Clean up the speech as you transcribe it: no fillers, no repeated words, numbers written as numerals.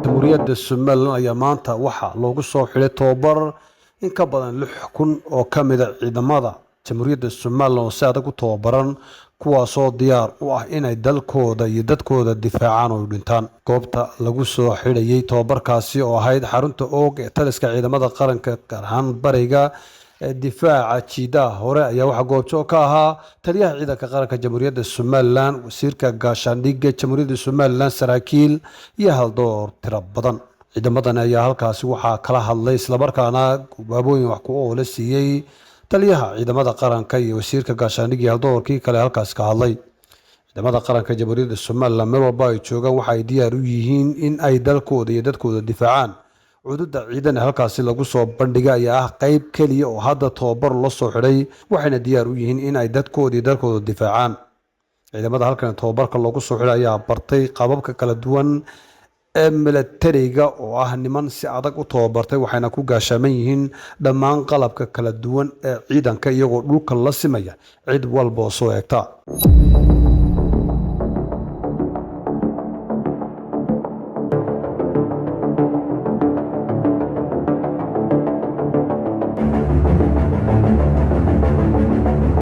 Jamhuuriyadda Somalilan ayaa maanta waxaa loogu soo xidhay tobabar in ka badan 6000 oo ka mida ciidamada Jamhuuriyadda Somalilan oo si adag u tababaran, kuwaasoo diyaar u ah inay dalkooda iyo dadkooda difaacaan oo dhintaan. Goobta lagu soo xidhayay tobabarkaasi oo ahayd xarunta Oog ee taliska ciidamada qaranka, gaar ahaan bariga ee difaaca jiidaha hore, ayaa waxaa goobjoog ka ahaa taliyaha ciidanka qaranka Jamhuuriyadda Somalilan, wasiirka gaashaandhigga Jamhuuriyadda Somalilan, saraakiil iyo haldoor tiro badan. Ciidamadan ayaa halkaasi waxaa kala hadlay islamarkaana baabooyin wax ku oole siiyey taliyaha ciidamada qaranka iyo wasiirka gaashaandhigga iyo haldoorkii kale halkaasi ka hadlay. Ciidamada qaranka Jamhuuriyadda Somalilan meel walba ay joogaan waxa ay diyaar u yihiin in ay dalkooda iyo dadkooda difaacaan. Cududa ciidan ee halkaasi lagu soo bandhigay ayaa ah qayb keliya oo hadda tobabar la soo xidhay, waxayna diyaar u yihiin in ay dadkooda iyo dalkooda difaacaan. Ciidamada halkan tobabarka loogu soo xidhay ayaa bartay qababka kala duwan ee milatariga oo ah niman si adag u tababartay, waxayna ku gaashaaman yihiin dhammaan qalabka kala duwan ee ciidanka, iyagoo dhulka la simaya cid walba oo soo eegta.